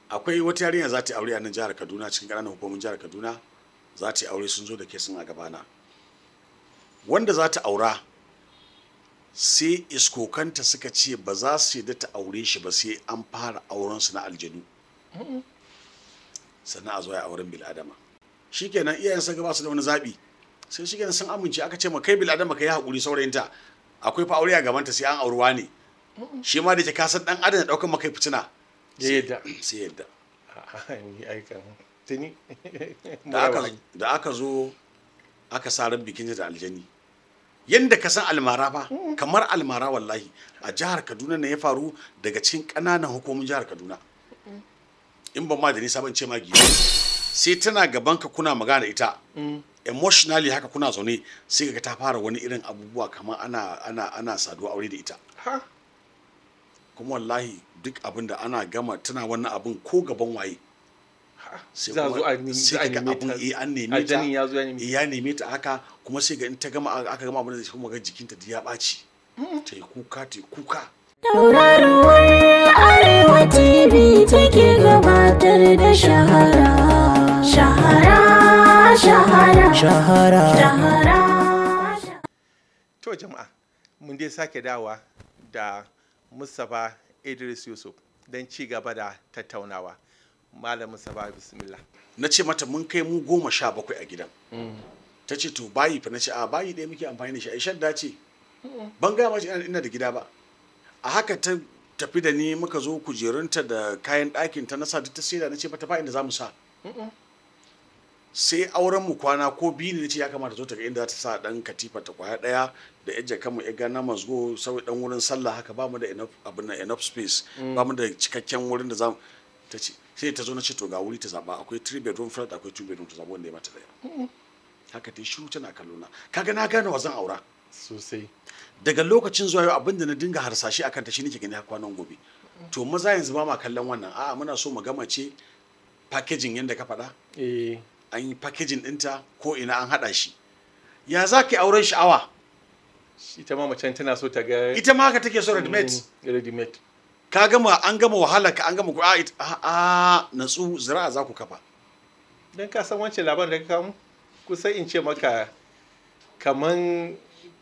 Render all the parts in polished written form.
Akwai wata yarinya za ta yi aure a nan jihar Kaduna, cikin ƙananan hukumomin jihar Kaduna za ta yi aure, sun zo da case ɗin a gabana. Wanda za ta aura, sai iskokanta suka ce ba za su yadda ta aure shi ba sai an fara auren su na aljanu, sannan a zo ya auren bil'adama. Shikenan, iyayen sa ba su da wani zaɓi, sai shikenan sun amince. Aka ce ma kai bil'adama, ka yi haƙuri, saurayinta akwai fa aure a gabanta, sai an auruwa ne. Shi ma da ke kasan dan adam da ɗaukar maka fitina. Ya yadda? Sai yadda. A'a, ni aikan tuni. Da aka zo aka sa ran bikin da aljani, yanda ka san almara fa, kamar almara wallahi. A jihar Kaduna ne ya faru, daga cikin ƙananan hukumomin jihar Kaduna, in ban ma da nisa ban ce ma giwa. Sai tana gaban ka kuna magana da ita emotionally haka, kuna zaune, sai ka ta fara wani irin abubuwa kamar ana saduwa aure da ita. Ha. Kuma wallahi duk abin da ana gama tana wannan abin ko gaban waye, sai Za a zo a sai za a kaga neme abun ta. Eh, an neme ta. Aljanin ya zo ya neme. Eh, ya neme ta haka. Kuma sai ga in ta gama, aka gama abin da zai, kuma ga jikinta duk ya ɓaci, ta yi kuka, ta yi kuka. Tauraruwar Arewa TV take gabatar da Shahara. Shahara, shahara, Shahara. Shahara. To jama'a, mun dai sake dawa da Mustapha Idris Yusuf don ci gaba da tattaunawa. Malam Mustapha, bismillah. Na ce mata mun kai mu 17 a gidan. Ta ce to bayi fa? Na ce a bayi ɗaya muke amfani da shi, ai shadda ce. Ban gaya mace ina da gida ba. A haka ta tafi da ni, muka zo kujerunta da kayan ɗakin ta na sa duk ta saida. Na ce mata ba inda za mu sa sai auren mu kwana ko biyu ne. Nace ya kamata zo ta ga inda za ta sa dan katifa ta kwaya daya da yar jakan mu, yar gana mazgo, sau dan wurin sallah haka. Ba mu da enough abin nan, enough space, ba mu da cikakken wurin da za mu. Ta ce sai ta zo. Na ce to ga wuri ta zaba, akwai 3 bedroom flat, akwai 2 bedroom, ta zaba wanda ya mata daya. Haka ta yi shiru tana kallo na. Kaga na gane wa zan aura. Sosai. Daga lokacin zuwa yau, abinda na dinga harsashe akan ta shi nake gani har kwanan gobe. To maza yanzu ba ma kallon wannan. A'a, muna so mu gama ce packaging yanda ka faɗa. An yi packaging ɗinta, ko ina an haɗa shi. Ya za ka yi auren sha'awa? Ita ma macen tana so ta ga Ita ma haka take so, ready made. Ready made. Ka gama, an gama wahala ka, an gama ku a a natsu, zira'a za ku kafa. Don ka san wancan labarin da ka kawo, kusan in ce maka kaman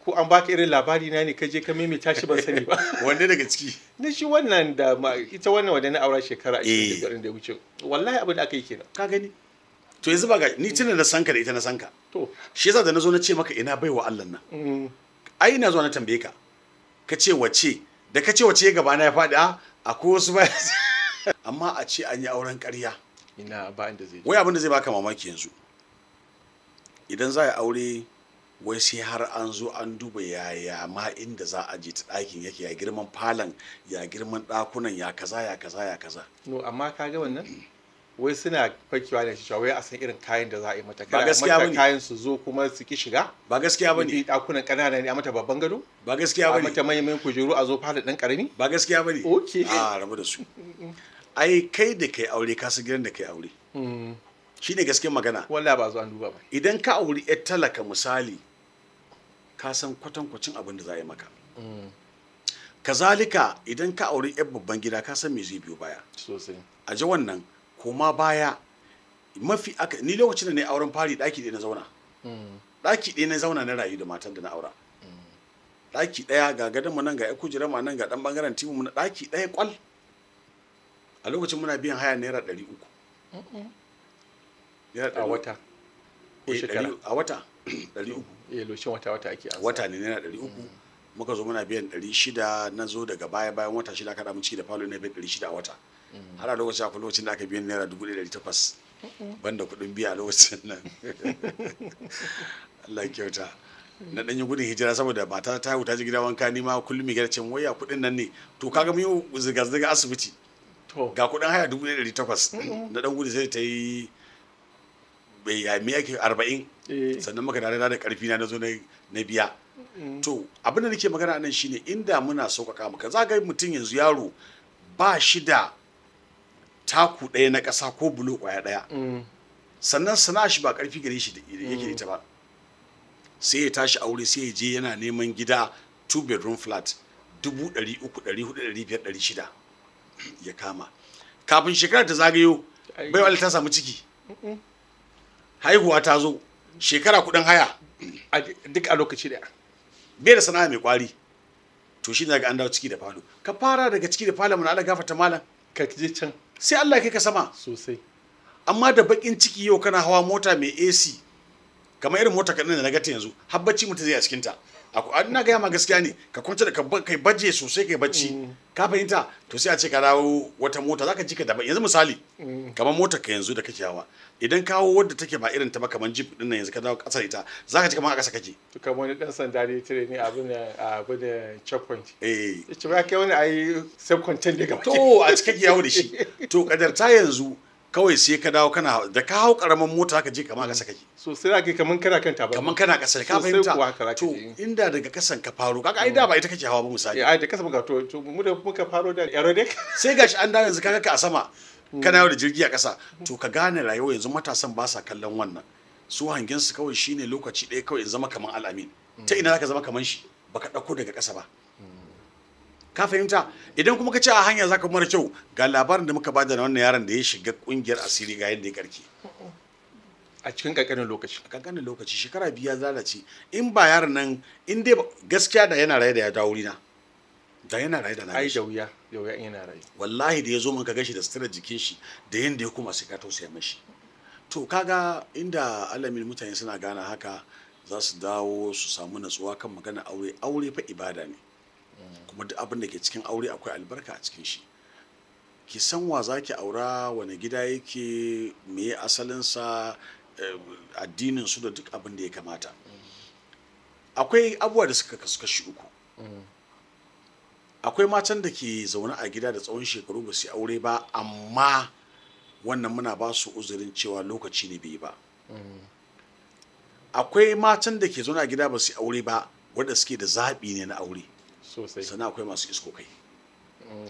ko an baka irin labari na ne ka je ka maimaita shi, ban sani ba. Wanne daga ciki? Na shi wannan da ita wannan wanda na aura shekara 25 da ya wuce, wallahi abin da aka yi kenan. Ka gani, to yanzu ba ga ni tunda na sanka da ita na sanka. To. Shi yasa da na zo na ce maka ina baiwa Allah nan, ai ina zuwa na tambaye ka, ka ce wace? Da ka ce wace, gaba na ya faɗi. A akwai wasu ba, amma a ce an yi auren ƙarya. Ina ba inda zai je. Wai abin da zai baka mamaki yanzu, idan za a yi aure, wai sai har an zo an duba yaya ma inda za a je ta ɗakin yake, ya girman falon, ya girman ɗakunan, ya kaza, ya kaza, ya kaza. No, amma ka ga wannan wai suna fakewa da shi cewa wai a san irin kayan da za a yi mata. Ba Kada a gaskiya mata bane. kayan su zo kuma su ki shiga. Ba gaskiya bane. Bi ɗakunan ƙanana ne, a mata babban gado. Ba gaskiya A bane. mata manyan kujeru, a zo fada ɗan ƙarami. Ba gaskiya bane. A rabu da su. Ai kai da kai aure, ka san gidan da kai aure, shine gaskiyar magana. Wallahi ba zo an duba ba. Idan ka auri yar talaka misali, ka san kwatankwacin abin da za a yi maka. Kazalika idan ka auri yar babban gida, ka san me zai biyo baya. Sosai. A ji wannan koma baya mafi aka ni lokacin da na yi auren fari, ɗaki ɗaya na zauna, ɗaki ɗaya na zauna na rayu da matan da na aura, ɗaki ɗaya. Ga gadon mu nan, ga ƴar kujerar mu nan, ga ɗan bangaren TV mu na ɗaki ɗaya kwal. A lokacin muna biyan haya ₦300. Naira A ɗari wata ko eh, shekara? A wata, 300. Eh, lokacin wata wata ake ansa. Wata ne, ₦300. Muka zo muna biyan 600. Na zo daga baya, bayan wata 6 aka mun ciki da falo, na biyan 600 a wata. Har a lokacin akwai lokacin da aka biyan ₦1,800 banda kuɗin biya a lokacin nan. Allah ya kyauta. Na ɗan yi gudun hijira saboda mata ta haihu, ta je gida wanka, ni ma kullum mai gida ce waya kuɗin nan ne. To kaga mun yi zirga-zirga asibiti. To. Ga kuɗin haya 1,800. Na ɗan gudu sai ta yi bai ya me ake 40. Sannan muka da da karfi na zo na biya. To abin da nake magana nan shine, inda muna sauƙaƙa maka, za ga mutum yanzu yaro ba shi da taku ɗaya na ƙasa ko bulo ƙwaya ɗaya, sannan sana'a shi ba ƙarfi gare shi da yake da ita ba, sai ya tashi aure, sai ya je yana neman gida two bedroom flat, 300,000, 400, 500, 600 ya kama. Kafin shekara ta zagayo, bai wala ta samu ciki, haihuwa ta zo, shekara kudin haya duk a lokaci daya. Bai da sana'a mai kwari. To shi daga an dawo ciki da falo, ka fara daga ciki da falo mun Allah gafarta malam, ka je can sai Allah kai ka sama sosai. Amma da bakin ciki yau kana hawa mota mai AC, kamar irin mota kaɗan da na gata yanzu, har bacci mutum zai a cikinta. Ina gaya ma gaskiya ne, ka kwanta da kai baje sosai kai bacci, ka fahimta? To sai a ce ka dawo wata mota zaka ji ka daban. Yanzu misali kamar motar ka yanzu da kake hawa, idan ka hawo wadda take ba irin ta ba, kamar jeep din nan, yanzu ka dawo ƙasa ita, zaka ji kamar a ƙasa kake. To kamar wani dan sanda ne tare ne abin da checkpoint, eh, ce ba kai wani ai self contained daga to a cike yawo da shi. To kadarta yanzu kawai sai ka dawo kana da ka hau karamin mota ka je kamar kasa kake. So sai zaka kaman kana kan tabarma, kaman kana kasa, ka fahimta? To inda daga kasan ka faro, kaga ai da ba ita kake hawa ba misali. Ai da kasa muka to mu da muka faro da aerodek, sai gashi an dawo yanzu kaga ka a sama, kana yawo da jirgi a kasa. To ka gane rayuwa yanzu matasan ba sa kallon wannan, su hangen su kawai shine lokaci ɗaya kawai in zama kaman Al'amin. Ta ina zaka zama kaman shi? Baka ɗauko daga kasa ba, ka fahimta? Idan kuma ka ce a hanya zaka mara kyau, ga labarin da muka bada na wannan yaron da ya shiga kungiyar asiri, ga yadda ya karke a cikin kankanin lokaci. A kankanin lokaci, shekara 2 ya lalace. In ba yaron nan, in dai gaskiya da yana raye da ya dawo wurina, da yana raye da na ai da wuya, da wuya yana raye wallahi. Da ya zo mun ka gashi da sutura jikin shi da yanda ya koma, sai ka tausaya mashi. To kaga inda alamin mutane suna gane haka, za su dawo su samu natsuwa kan magana aure. Aure fa ibada ne, kuma duk abin da ke cikin aure akwai albarka a cikin shi. Ki san wa za ki aura, wani gida yake, me asalinsa, addinin su da duk abin da ya kamata. Akwai abubuwa da suka kasu kashi uku. Akwai matan da ke zaune a gida da tsawon shekaru ba su aure ba, amma wannan muna ba su uzurin cewa lokaci ne bai ba. Akwai matan da ke zaune a gida ba su aure ba, wanda suke da zaɓi ne na aure sosai. Sannan akwai masu isko kai,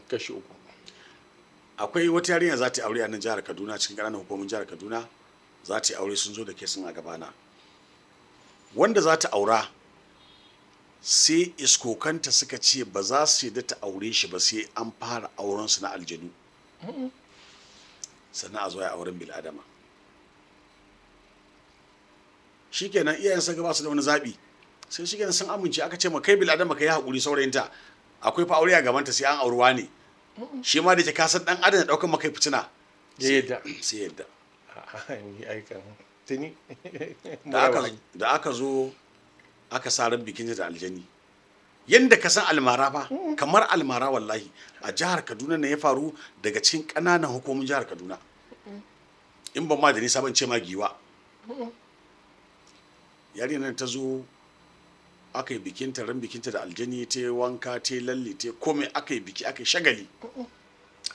kashi uku. Akwai wata yarinya za ta yi aure a nan jihar Kaduna, cikin ƙananan hukumomin jihar Kaduna za ta yi aure. Sun zo da kesin a gabana. Wanda za ta aura, sai iskokanta suka ce ba za su yadda ta aure shi ba sai an fara auren su na aljanu, sannan a zo ya auren bil'adama. Shikenan iyayen sun ba su da wani zaɓi, sai shikenan sun amince. Aka ce ma kai bil'adama ka yi haƙuri, saurayinta akwai fa aure a gabanta, sai an auruwa ne. Shi ma da ke kasan ɗan adam da ɗaukar maka fitina, ya yadda, sai yadda. Ni aikan tuni da aka zo aka sa ran bikin da aljani, yanda ka san almara fa, kamar almara wallahi. A jihar Kaduna ne ya faru, daga cikin ƙananan hukumomin jihar Kaduna, in ban ma da nisa ban ce ma Giwa. Yarinyar nan ta zo aka yi bikinta, ran bikinta da aljani, ta yi wanka, ta yi lalle, ta yi komai, aka yi biki, aka yi shagali,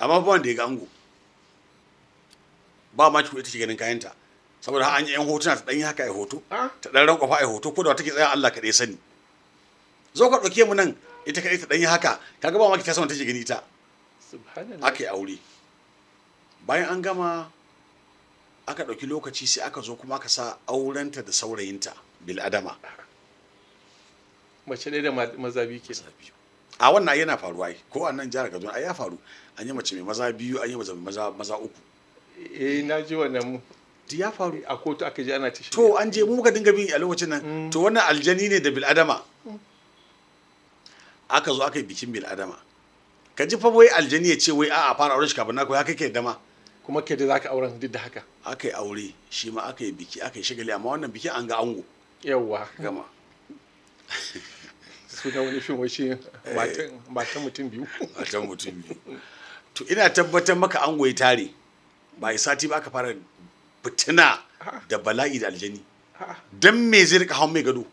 amma ba wanda ya ga ango. Ba ma ki ita ke ganin kayanta, saboda an yi yan hotuna, ta dan yi haka ai hoto, ta dan rankwafa ai hoto, ko da take tsaya Allah kaɗai sani. Zo ka ɗauke mu nan, ita kaɗai ta dan yi haka, kaga ba ma ki ta san take gani ta. Subhanallah. Aka yi aure, bayan an gama aka ɗauki lokaci, sai aka zo kuma aka sa aurenta da saurayinta bil'adama. Mace ɗaya da maza biyu ke. A wannan yana faruwa ai, ko a nan jihar Kaduna ai ya faru, an yi mace mai maza biyu, an yi mace mai maza uku. Eh, na ji wannan. Duk ya faru. A kotu aka je ana ta shirya. To an je mu muka dinga bi a lokacin nan. To wannan aljani ne da bil'adama, aka zo aka yi bikin bil'adama. Ka ji fa, wai aljani ya ce wai a'a, fara auren shi kafin naka, ya kai ka yadda ma? Kuma ke da zaka auren duk da haka. Aka yi aure, shi ma aka yi biki, aka yi shagali, amma wannan bikin an ga ango. Yawwa. Gama. Suna wani fim wai shi matan mutum biyu. Matan mutum biyu. To ina tabbatar maka ango ya tare ba yi sati ba aka fara fitina da bala'i da aljani. Dan me zai rika hawan mai gado?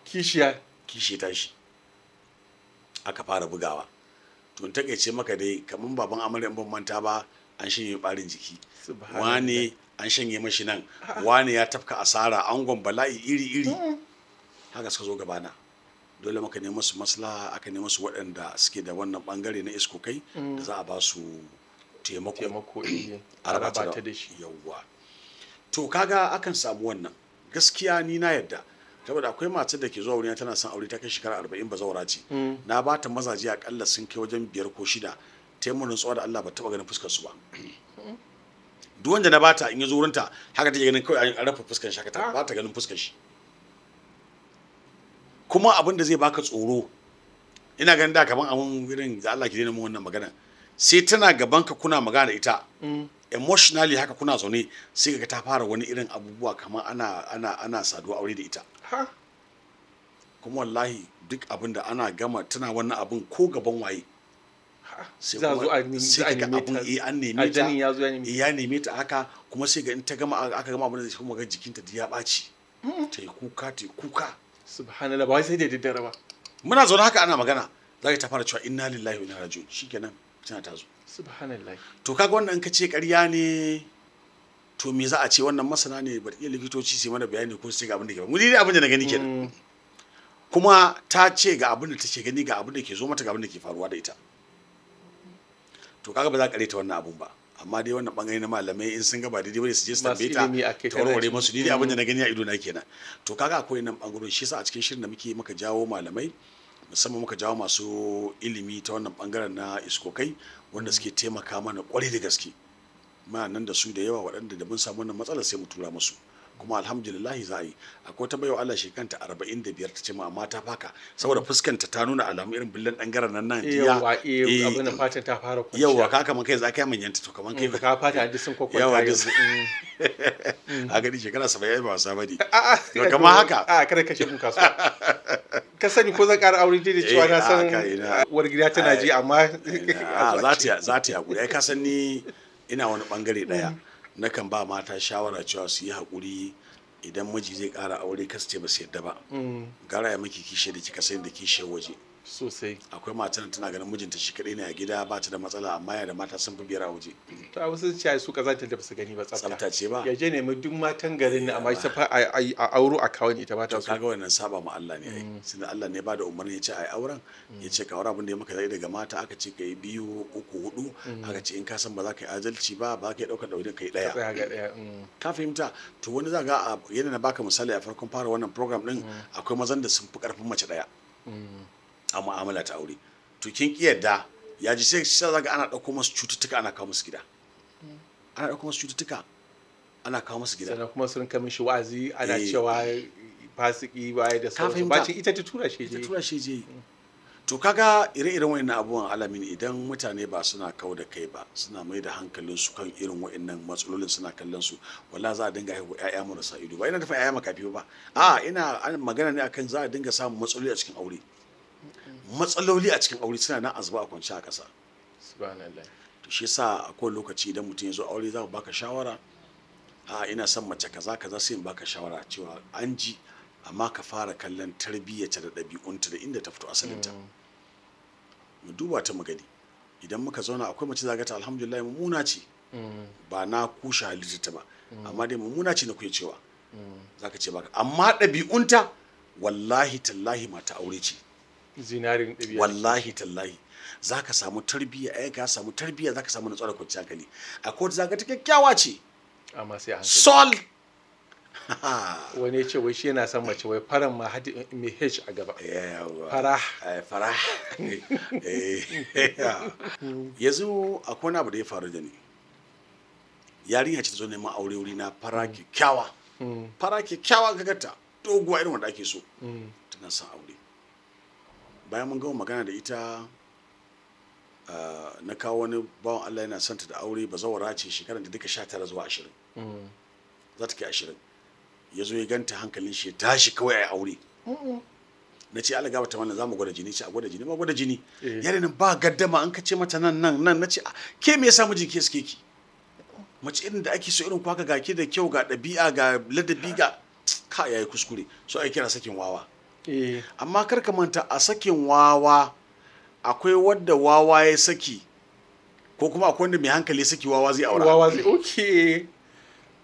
Kishiya. Kishi tashi, aka fara bugawa. To in takaice maka dai, kamar baban amarya, in ban manta ba, an shanye barin jiki, wane an shanye mashi nan, wane ya tafka asara, angon bala'i iri iri. Haka suka zo gabana, dole muka nemi su maslaha, aka nemi su waɗanda suke da wannan bangare na iskokai da za a ba su taimako. Taimako, a raba ta da shi. Yawwa. To kaga akan samu wannan. Gaskiya ni na yadda, saboda akwai matar da ke zuwa wurina tana son aure, ta kai shekara 40, bazawara ce. Na ba ta mazaje akalla sun kai wajen 5 ko 6. Ta yi mun rantsuwa da Allah ba taɓa ganin fuskar su ba. Duk wanda na bata in ya zo wurinta haka take ganin kawai an rufe fuskar shi haka ta ba ta ganin fuskar shi. Kuma abin da zai baka tsoro, ina ganin da kaman abun irin da Allah ki daina mun wannan magana, sai tana gaban ka kuna magana da ita emotionally haka kuna zaune, sai kaga ta fara wani irin abubuwa kamar ana ana ana saduwa aure da ita. Kuma wallahi duk abin da ana gama tana wannan abin ko gaban waye sai za zo a nemi ta, an neme ta, ya neme ta haka. Kuma sai ga in ta gama aka gama abin da zai kuma ga jikinta duk ya ɓaci, ta yi kuka ta yi kuka. Subhanallah, ba wai sai da daddare ba. Muna zaune haka ana magana, za ta fara cewa inna lillahi wa inna ilaihi raji'un, shikenan tana ta zo. Subhanallah. To kaga wannan in ka ce ƙarya ne, to me za a ce? Wannan masana ne, ba iya likitoci su mana bayani ko su ce ga abin da ke ba mu dai abin da na gani kenan. Kuma ta ce ga abin da take gani, ga abin da ke zo mata, ga abin da ke faruwa da ita. To kaga ba za ka ta wannan abun ba, amma dai wannan bangare na malamai in sun ga ba daidai bane su je su tambaye ta ta warware musu. Ni dai abin da na gani a ido na kenan. To kaga akwai nan bangarorin, shi yasa a cikin shirin da muke muka jawo malamai, musamman muka jawo masu ilimi ta wannan bangaren na iskokai, wanda suke taimaka mana kwarai da gaske. Muna nan da su da yawa waɗanda da mun samu wannan matsalar sai mu tura musu, kuma alhamdulillah za a yi. Akwai ta baiwa Allah shekanta 45 ta ce ma amma ta faka saboda fuskanta ta nuna alamu irin billan dangaren nan nan yawa, abin da fatan ta fara kwanciya. Yawa, ka kaman kai za ka manyanta, to kaman kai ka fata duk sun kwakwanta yanzu. A gani shekara 70 ba wasa bane. To kamar haka a kada kashe mun kasuwa. Ka sani ko zan ƙara aure dai da cewa na san uwar gida tana ji, amma za ta hakuri. Ai ka san ni ina wani bangare daya, nakan ba mata shawara cewa su yi haƙuri idan miji zai ƙara aure, kasu ce ba su yadda ba. Gara ya miki kishe da kika sayin da kishe waje sosai. Akwai matan tana ganin mijinta shi kaɗai ne a gida, ba ta da matsala, amma ya da mata sun fi biyar a waje. To a wasu ciyayi su kazanta da basu gani ba, tsafta ce ba. Ya je nemi duk matan garin ne, amma ita fa a auro a kawon ita ba ta so. Kaga wannan saba ma Allah ne ai. Tunda Allah ne ba da umarni ya ce ai auren, ya ce ka aure abin da ya maka zai daga mata, aka ce ka yi 2, 3, 4, aka ce in ka san ba za ka yi adalci ba, ba ka yi ɗaukar ɗaurin ka yi ɗaya. Ka fahimta? To wani za ga yana na baka misali a farkon fara wannan program ɗin, akwai mazan da sun fi ƙarfin mace ɗaya a mu'amala ta aure. To kin ki yadda ya ji, sai sai zaga ana dauko masu cututtuka ana kawo musu gida. Ana dauko masu cututtuka ana kawo musu gida. Sannan kuma sun kama shi wa'azi ana cewa fasiki waye da sauransu. Bacin ita ta tura shi je. Ta tura shi je. To kaga ire-iren wayannan abubuwan alamin idan mutane ba suna kau da kai ba, suna mai da hankalin su kan irin wayannan matsalolin, suna kallon su, wallahi za a dinga haihu ƴaƴa marasa ido. Ba ina nufin ƴaƴa makafi ba. A ina magana ne akan za a dinga samun matsaloli a cikin aure. Matsaloli a cikin aure suna nan azuba a kwance a ƙasa. Subhanallah. To shi yasa akwai lokaci idan mutum ya zo aure za mu baka shawara, a ina son mace kaza kaza, sai in baka shawara cewa an ji, amma ka fara kallon tarbiyyarta da ɗabi'unta da inda ta fito asalinta. Mu duba ta mu gani. Idan muka zauna akwai mace zaga ta alhamdulillah mummuna ce. Ba na kushe halittarta ba, amma dai mummuna ce na kuke cewa. Zaka ce baka, amma ɗabi'unta wallahi tallahi mata aure ce. Zinarin ɗabi'a. Wallahi tallahi za ka samu tarbiyya, ai ka samu tarbiyya za ka samu natsuwa da kwanciyar hankali. Akwai wata zaka ta kyakkyawa ce, amma sai a hankali. Sol. Wani ya ce wai shi yana son mace wai faran ma hadi mai H a gaba. Fara. Fara. Yanzu akwai wani abu da ya faru da ni. Yarinya ce ta zo neman aure wuri na, fara kyakkyawa. Fara kyakkyawa ka gata, doguwa irin wanda ake so. Tana son aure. Bayan mun gama magana da ita, na kawo wani bawan Allah yana santa da aure, bazawara ce, shekaran da duka 19 zuwa 20. Za ta kai 20. Ya zo ya ganta hankalin shi ya tashi kawai a aure. Na ce Allah gabata wannan za mu gwada jini, ce a gwada jini, ma gwada jini. Yarin ba gaddama an ka ce mata nan nan nan, na ce ke me yasa mijin ke suke ki? Mace irin da ake so irin kwaka ga ke da kyau, ga ɗabi'a, ga ladabi, ga ka yayi kuskure. So ai kira sakin wawa. Amma kar ka manta a sakin wawa akwai wadda wawa ya saki, ko kuma akwai wanda mai hankali ya saki wawa zai aura. Wawa zai, okay.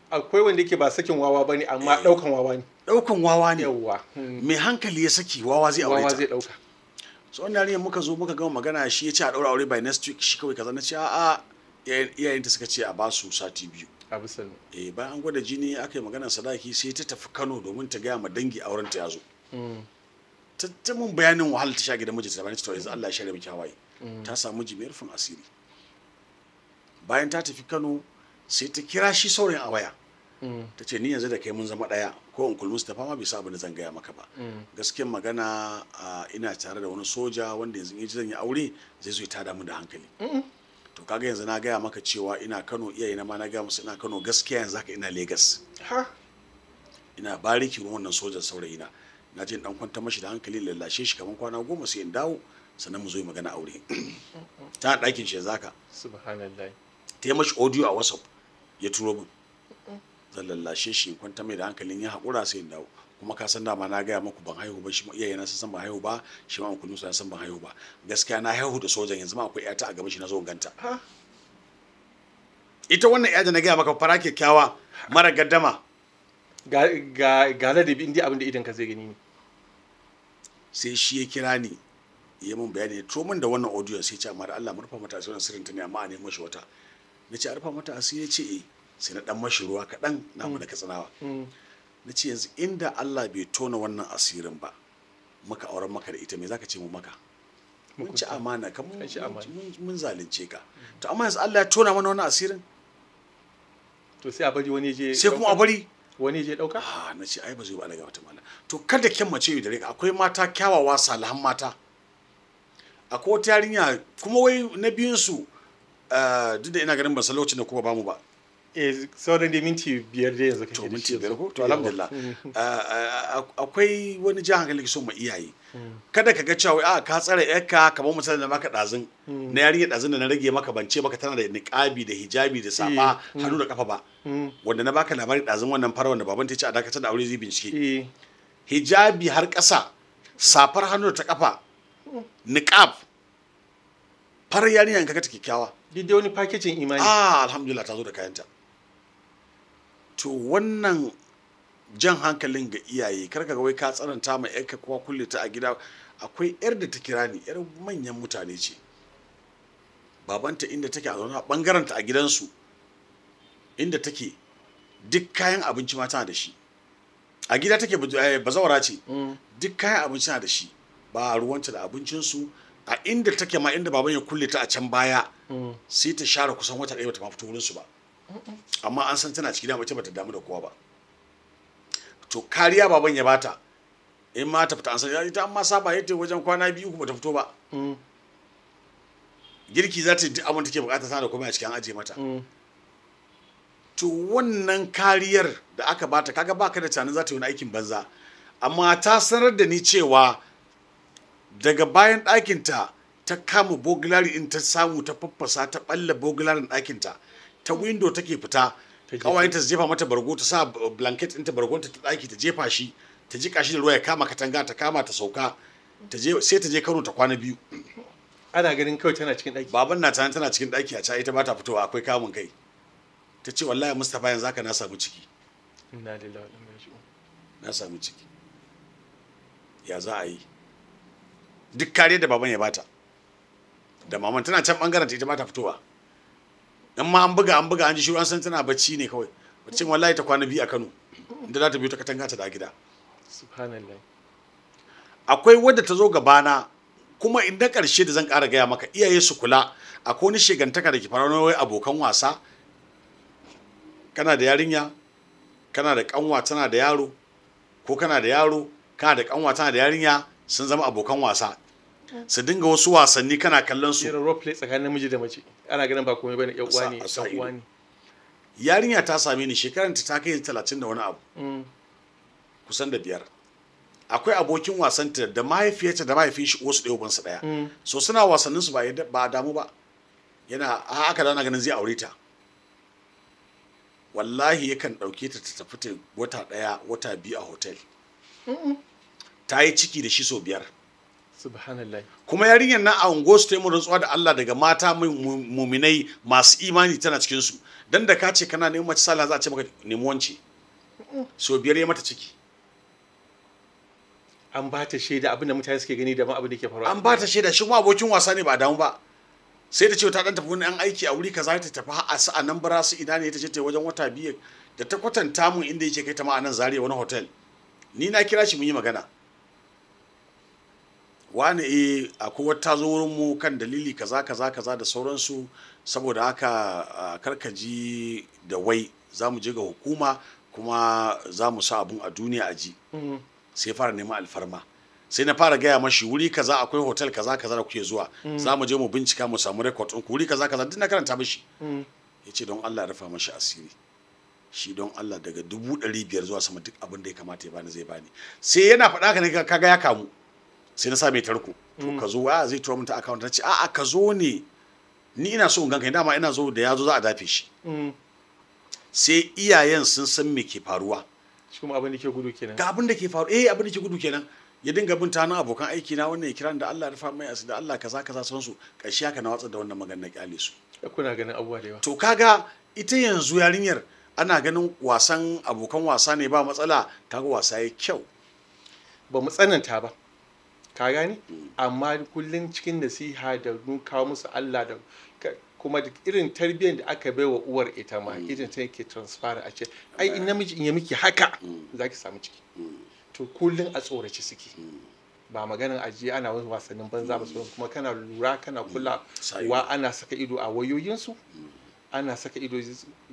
Akwai wanda yake ba sakin wawa bane amma daukan wawa ne. Daukan wawa ne. Yawwa. Mai hankali ya saki wawa zai aure ta. Wawa zai dauka. So wannan yarinyar muka zo muka gama magana, shi ya ce a daura aure by next week, shi kawai kaza, na ce a'a, iyayenta suka ce a ba su sati 2. Abu sanu. Bayan an gwada jini aka yi maganar sadaki, sai ta tafi Kano domin ta gaya ma dangi auren ta ya zo. Ta mun bayanin wahala ta sha gidan mijinta, bayan ta yanzu Allah ya shirya miki hawaye. Ta samu miji mai rufin asiri. Bayan ta tafi Kano sai ta kira shi saurayin a waya. Ta ce ni yanzu da kai mun zama ɗaya, ko Uncle Mustapha ma bai sa abin da zan gaya maka ba. Gaskiyar magana, ina tare da wani soja wanda yanzu in ji zan yi aure zai zo ya tada mu da hankali. To kaga yanzu na gaya maka cewa ina Kano, iyayena ma na gaya musu ina Kano, gaskiya yanzu haka ina Lagos. Ha. Ina bariki ruwan wannan sojan saurayina. Na je in dan kwantar mashi da hankali, lallashe shi kamar kwana 10 sai in dawo, sannan mu zo yi magana aure. Ta ɗakin shi yanzu haka. Subhanallah. Ta yi mashi audio a WhatsApp ya turo min. Zan lallashe shi in kwanta mai da hankalin, ya haƙura sai in dawo. Kuma ka san dama na gaya maku ban haihu ba, shi ma iyayena sun san ban haihu ba, shi ma Uncle Musa ya san ban haihu ba. Gaskiya na haihu da sojan, yanzu ma akwai ƴata a gaban shi na zo in ganta. Ha. Ita wannan ƴa da na gaya maka fara kyakkyawa mara gaddama. Ga ga ga ladabi, indai abin da idan ka zai gani ne. Sai shi ya kira ni ya mun bayani, ya turo min da wannan audio, sai ya ce amma da Allah mu rufa mata asirin, sirrin ta ne amma a nemo shi wata. Na ce a rufa mata asiri, ya ce eh. Sai na dan mashi ruwa kaɗan na mu da Katsinawa. Na ce yanzu inda Allah bai tona wannan asirin ba muka auren maka da ita, me zaka ce mu maka? Mun ci amana ka, An ci amana. mun zalunce ka. To amma yanzu Allah ya tona mana wannan asirin. To sai a bari wani je Sai kuma a bari wani je dauka? Ah, na ce ai ba zai ba, Allah wata mala. To kada kyan mace yi dare, akwai mata kyawawa salihan mata. Akwai wata yarinya kuma wai na biyun su, duk da ina ganin ban san lokacin da kuma bamu ba. Eh, sauran dai minti 5 dai yanzu kake To da minti shi 5 yanzu. ko? To alhamdulillah. Akwai wani jan hankali so ma iyaye. Kada ka ga cewa wai, a ka tsare yarka, kamar misalin da maka ɗazun na yarinya ɗazun da na rage maka, ban ce maka tana da niƙabi da hijabi da safa hannu da kafa ba. Wanda na baka labari ɗazun, wannan fara wanda baban ta ce a dakatar da aure zai bincike. Hijabi har ƙasa, safar hannu da ta kafa, niqab, farar yarinya in kaga ta kyakkyawa. Duk dai wani packaging imani. Ah, alhamdulillah ta zo da kayanta. To wannan jan hankalin ga iyaye, kar ka ga wai ka tsananta ma yarka ko kulle ta a gida. Akwai yar da ta kira ni, yar manyan mutane ce. Babanta inda take a zaune a bangaren ta a gidansu inda take, duk kayan abinci ma tana da shi. A gida take, bazawara ce. Duk kayan abinci tana da shi, ba ruwanta da abincinsu. A inda take ma, inda baban ya kulle ta a can baya, sai ta share kusan wata ɗaya bata ma fito wurinsu ba, amma an san tana ciki, da mace bata damu da kowa ba. To kariya baban ya bata, in ma ta fita an san ita, amma saba yadda wajen kwana 2 bata fito ba. Girki za ta yi, duk abin take bukata tana da komai a cikin ajiye mata. To wannan kariyar da aka bata, kaga baka da tunanin za ta yi wani aikin banza. Amma ta sanar da ni cewa daga bayan ɗakinta ta kama burglary in ta samu ta faffasa, ta ɓalla burglarin ɗakinta, ta window take fita. Ta jefa. Ƙawayenta su jefa mata bargo, ta sa blanket ɗinta, bargonta ta ɗaki, ta jefa shi, ta jika shi da ruwa ya kama katanga, ta kama ta sauka, ta je, sai ta je Kano ta kwana 2. Ana ganin kawai tana cikin ɗaki. Baban na tana cikin ɗaki a can, ita ba ta fitowa, akwai kamun kai. Ta ce wallahi Mustapha yanzu haka na samu ciki. Inna lillahi wa inna ilaihi raji'un. Na samu ciki, ya za a yi? Duk kariyar da baban ya bata da maman, tana can bangaren ta, ita ba ta fitowa. In ma an buga an buga an ji shiru, an san tana bacci ne kawai. Bacin wallahi ta kwana 2 a Kano, inda za ta biyo ta katanga ta da gida. Subhanallah. Akwai wadda ta zo gabana kuma, in na ƙarshe da zan ƙara gaya maka, iyaye su kula, akwai wani shegantaka da ke faruwa wai abokan wasa. Kana da yarinya, kana da kanwa tana da yaro, ko kana da yaro, kana da kanwa tana da yarinya, sun zama abokan wasa, su dinga wasu wasanni kana kallon su. Irin role play tsakanin namiji da mace, ana ganin ba komai bane, yan uwa ne, A sa yan uwa ne. Yarinya ta same ni, shekaranta ta kai 30 da wani abu, kusan da 5. Akwai abokin wasanta da mahaifiyarta da mahaifin shi uwarsu ɗaya ubansu ɗaya. So suna wasannin su, ba ba a damu ba, yana a haka da ana ganin zai aure ta. Wallahi yakan ɗauke ta ta tafi ta wata ɗaya, wata 2 a hotel. Ta yi ciki da shi sau 5. Subhanallah. Kuma yarinyar nan a unguwar su ta yi mun rantsuwa da Allah, daga mata muminai masu imani tana cikin su, dan da ka ce kana neman mace sallah za a ce maka nemi wance. Sau 5 ya mata ciki. An ba ta shaida abin da mutane suke gani daban abin da ke faruwa. An ba ta shaida, shi kuma abokin wasa ne, ba a damu ba. Sai ta ce ta dan tafi wani an aiki a wuri kaza, ta tafi a su a nan bara su ina ne, ta ce ta wajen wata 2 da ta kwatanta mun inda yake kai ta ma a nan Zaria wani hotel. Ni na kira shi mun yi magana. Wani akwai wata zo wurin mu kan dalili kaza kaza kaza da sauransu, saboda haka karkaji da wai za mu je ga hukuma kuma za mu sa abun a duniya a ji. Sai fara neman alfarma, sai na fara gaya mashi wuri kaza akwai hotel kaza kaza da kuke zuwa, za mu je mu bincika mu samu record ɗin wuri kaza kaza, duk na karanta mashi. Ya ce don Allah rufa mashi asiri, shi don Allah daga 500,000 zuwa sama duk abin da ya kamata ya bani zai bani. Sai yana faɗa haka ne kaga ya kamu, sai na sa mai tarko, to ka zo, a zai tura min ta account. Na ce a'a ka zo ne, ni ina so in ganka, dama ina zo da ya zo za a dafe shi. Sai iyayen sun san me ke faruwa. Shi kuma abin da ke gudu kenan. Ga abin da ke faru, abin da ke gudu kenan. Ya dinga bin ta nan abokan aiki na, wannan ya kira da Allah rufa mai asiri, da Allah kaza kaza sauransu. Ƙarshe haka na watsar da wannan magana na kyale su. Kuna ganin abubuwa da yawa. To kaga ita yanzu yarinyar ana ganin wasan abokan wasa ne ba matsala, kaga wasa yayi kyau. Ba mu tsananta ba. Ka gane? Amma kullun cikin nasiha da kawo musu Allah da kuma da irin tarbiyyar da aka baiwa uwar ita ma irin ta yake transfer a ce ai in namiji in ya miki haka zaki samu ciki. To kullun a tsorace suke. Ba maganin ajiye ana wani wasannin banza ba, kuma kana lura kana kula wa ana saka ido a wayoyinsu, ana saka ido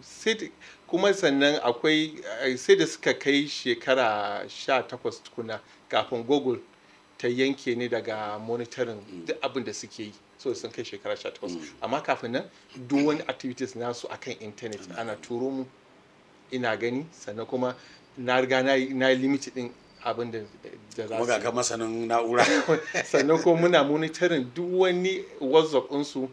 sai kuma sannan akwai sai da suka kai shekara 18 tukuna kafin Google ta yanke ne daga monitoring duk abin da suke yi. So sun kai shekara 18, amma kafin nan duk wani activities nasu akan internet ana turo mu, ina gani. Sannan kuma na riga na yi limit din abin da za su ga masanin na'ura. Sannan kuma muna monitoring duk wani WhatsApp ɗinsu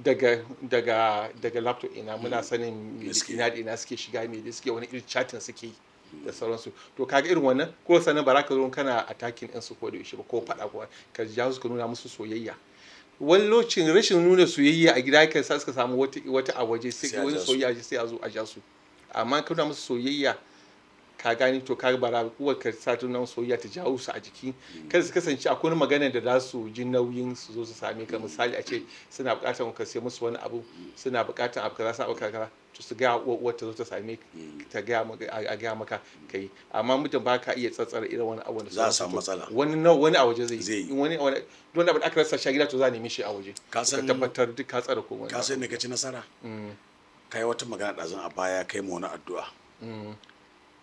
daga laptop ina, muna sanin ina da ina suke shiga, me da suke, wani irin chatting suke yi da sauransu. To kaga irin wannan ko sannan ba za ka zo kana attacking ɗinsu ko da yaushe ba, ko faɗa ko ka ja su ka nuna musu soyayya. Wani lokacin rashin nuna soyayya a gida kan sa suka samu wata a waje, sai wani soyayya sai a zo a ja su. Amma ka nuna musu soyayya, ka gani, to ka bara uwar ka sa ta nuna soyayya ta jawo su a jiki, kada su kasance akwai wani magana da za su ji nauyin su zo su same ka. Misali a ce suna buƙatar ka sai musu wani abu, suna buƙatar abu kaza, suna buƙatar kaza, to su ga uwar ta zo ta same ta ga a ga maka kai. Amma mutum ba ka iya tsatsara irin wani abu da za a samu matsala. Wani a waje zai yi, wani wani abu da aka rasa shi a gida to za a nemi shi a waje. Ka san ka tabbatar duk ka tsara komai. Ka san ne ka ci nasara. Kai wata magana ɗazun a baya, kai mu wani addu'a.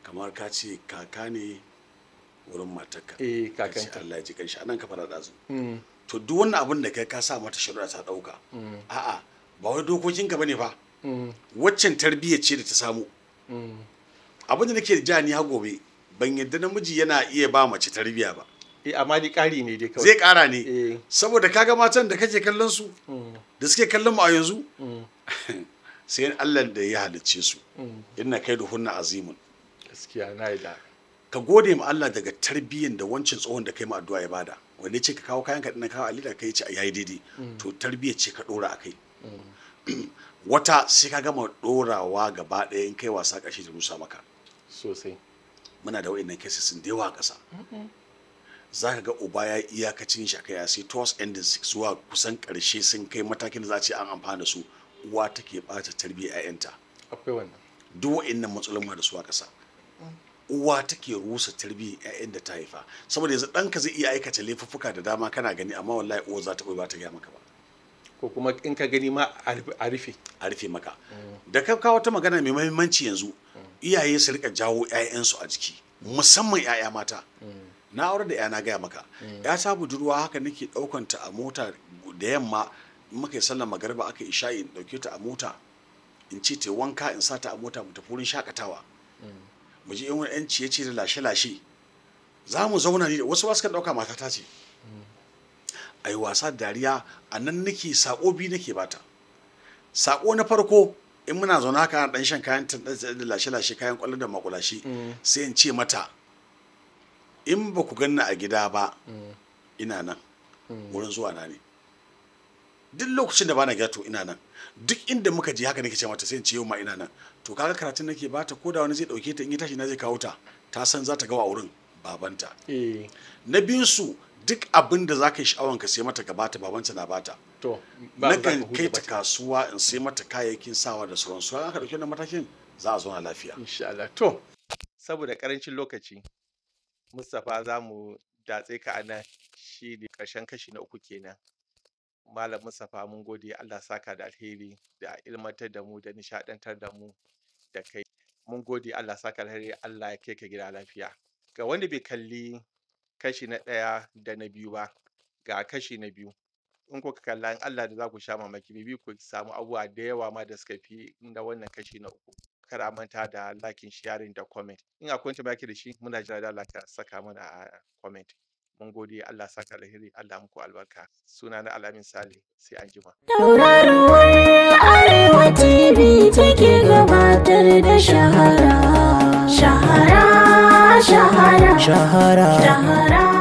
Kamar ka ce kaka ne wurin matarka. Kakanta. Allah ya ji kanshi, anan ka fara ɗazu. To duk wannan abin da kai ka sa mata shari'a ta ɗauka. A'a, ba wai dokokinka bane fa. Waccan tarbiyya ce da ta samu. Abin da nake ja ni har gobe, ban yadda namiji yana iya ba mace tarbiyya ba. Amma dai ƙari ne dai kawai. Zai ƙara ne. Saboda kaga matan da kake kallon su, da suke kallon mu a yanzu, sai Allah da ya halicce su. Inna kaiduhunna azimun. Gaskiya na yi da. Ka gode ma Allah daga tarbiyyan da wancan tsohon da kai ma addu'a ya bada. Wanda ya ce ka kawo kayan ka dinnan kawo alida kai ce yayi daidai. To tarbiyyar ce ka dora akai. Wata sai ka gama dorawa gaba ɗaya in kai wasa ƙarshe ta rusa maka. Sosai. Muna da wa'annan cases sun da yawa a ƙasa. Za ka ga uba ya iyakacin shi akai sai towards ending zuwa kusan ƙarshe sun kai matakin da za a ce an amfana da su. Uwa take ɓata tarbiyyar 'ya'yanta. Akwai wannan. Duk wa'annan matsalolin ma da su a ƙasa. Uwa take rusa tarbiyyar 'ya'yan da ta haifa, saboda yanzu ɗanka zai iya aikata laifuffuka da dama kana gani, amma wallahi uwa za ta ba ta gaya maka ba, ko kuma in ka gani ma a rufe a rufe maka. Da ka kawo wata magana mai muhimmanci yanzu, iyaye su rika jawo 'ya'yansu a jiki, musamman 'ya'ya mata. Na aure da 'yana gaya maka, ya ta budurwa haka nake ɗaukan ta a mota da yamma, in muka yi sallar magariba aka isha'i, in ɗauke ta a mota in ce ta wanka, in sa ta a mota mu tafi wurin shakatawa, mu je yan yan ciye-ciye da lashe-lashe. Za mu zauna ne, wasu wasu kan ɗauka matata ce, a yi wasa da dariya. A nan nake saƙo biyu nake bata. Saƙo na farko, in muna zaune haka ɗan shan kayan da lashe-lashe, kayan ƙwallo da makulashe, sai in ce mata in ba ku ganna a gida ba, ina nan wurin zuwa na ne. Duk lokacin da bana gida to ina nan. Duk inda muka je haka nake ce mata, sai in ce yau ma ina nan. To kaga karatun nake bata, ko da wani zai dauke ta in ya tashi na zai kawo ta, ta san za ta ga wa wurin babanta. Na biyun su, duk abin da zaka yi sha'awan ka sai mata ka bata, babanta na bata. To nakan kai ta kasuwa in sai mata kayayyakin sawa da sauransu. Haka dauke wannan matakin za a zauna lafiya insha Allah. To saboda karancin lokaci, Mustapha, za mu datse ka anan. Shi ne ƙarshen kashi na uku kenan. Malam Mustapha, mun gode, Allah saka da alheri da ilmantar da mu da nishaɗantar da mu da kai. Mun gode, Allah saka alheri, Allah ya kai ka gida lafiya. Ga wanda bai kalli kashi na ɗaya da na biyu ba, ga kashi na biyu. In kuka kalla, in Allah da za ku sha mamaki, maybe ku samu abubuwa da yawa ma da suka fi na wannan kashi na uku. Kar a manta da liking, sharing da comment. In akwai wani tambaya da shi, muna jira da Allah ka saka mana a comment. Mun gode, Allah saka alheri, Allah muku albarka. Suna na Alamin Sale, sai anjima. Tauraruwar Arewa TV take gabatar da shahara. Shahara, shahara, Shahara. Shahara.